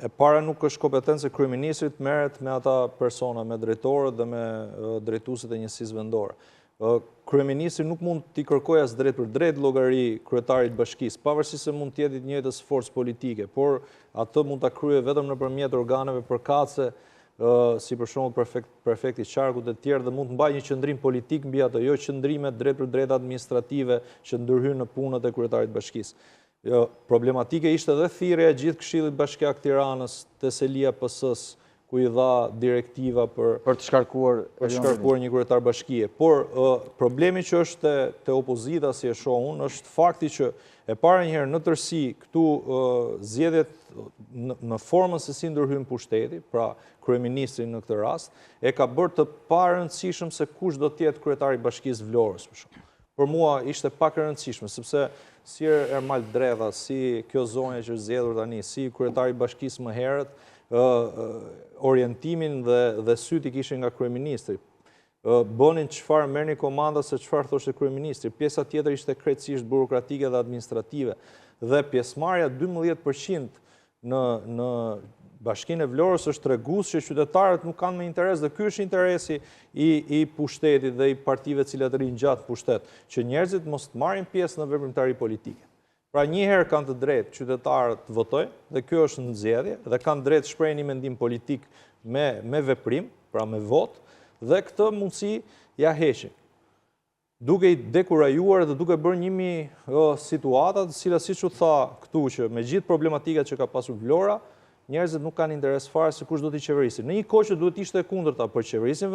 E para nuk është kompetencë e kryeministrit të merret me ata persona, me drejtorët dhe me drejtuesit e njësisë vendore. Kryeministri nuk mund t'i kërkojë as drejtpërdrejt llogari kryetarit të bashkisë, pavarësisht se mund të jetë i të njëjtës forcë politike, por atë mund ta kryejë vetëm nëpërmjet organeve përkatëse, si për shembull prefekt, prefekti i qarkut e të tjerë dhe mund të mbajë një qëndrim politik mbi atë, jo qëndrime drejtpërdrejt administrative që ndërhyjnë në punët e kryetarit të bashkisë. Jo, problematike ishte edhe thirrja e gjithë Këshillit Bashkiak të Tiranës te selia e PS-së, ku i dha direktiva për për të shkarkuar për të shkarkuar një kryetar bashkie. Por problemi që është te, te opozita si e shoh unë është fakti që e para një herë në tërësi këtu zgjedhjet në, në formën se si ndërhyn pushteti, pra kryeministri në këtë rast, e ka bërë të parëndësishëm se kush do të jetë kryetari i bashkisë Vlorës për shembull. Për mua ishte pak e rëndësishme, sepse si Ermal Dredha, si kjo zonja që është zgjedhur tani, si kryetari i bashkisë më herët, orientimin dhe, dhe sytë i kishin nga kryeministri. Bënin çfarë merrnin komanda se çfarë thoshte kryeministri. Pjesa tjetër ishte krejtësisht burokratike dhe administrative. Dhe pjesëmarrja 12% në në Bashkinë e Vlorës është tregues që qytetarët nuk kanë më interes dhe ky është interesi i i pushtetit dhe i partive të cilat rrinë gjatë në pushtet, që njerëzit mos të marrin pjesë në veprimtari politike. Pra një herë kanë të drejtë qytetarët të votojnë dhe kjo është në zgjedhje dhe kanë të drejtë të shprehin një mendim politik me me veprim, pra me votë dhe këtë mundësi ia heqin. duke i dekurajuar dhe duke bërë 1000 situata, të cilat siç u tha këtu që me gjithë problematikat që ka pasur Vlora, njerëzit nuk kanë interes fare se kush do t'i qeverisë. Në një kohë që duhet ishte e kundërta për qeverisjen.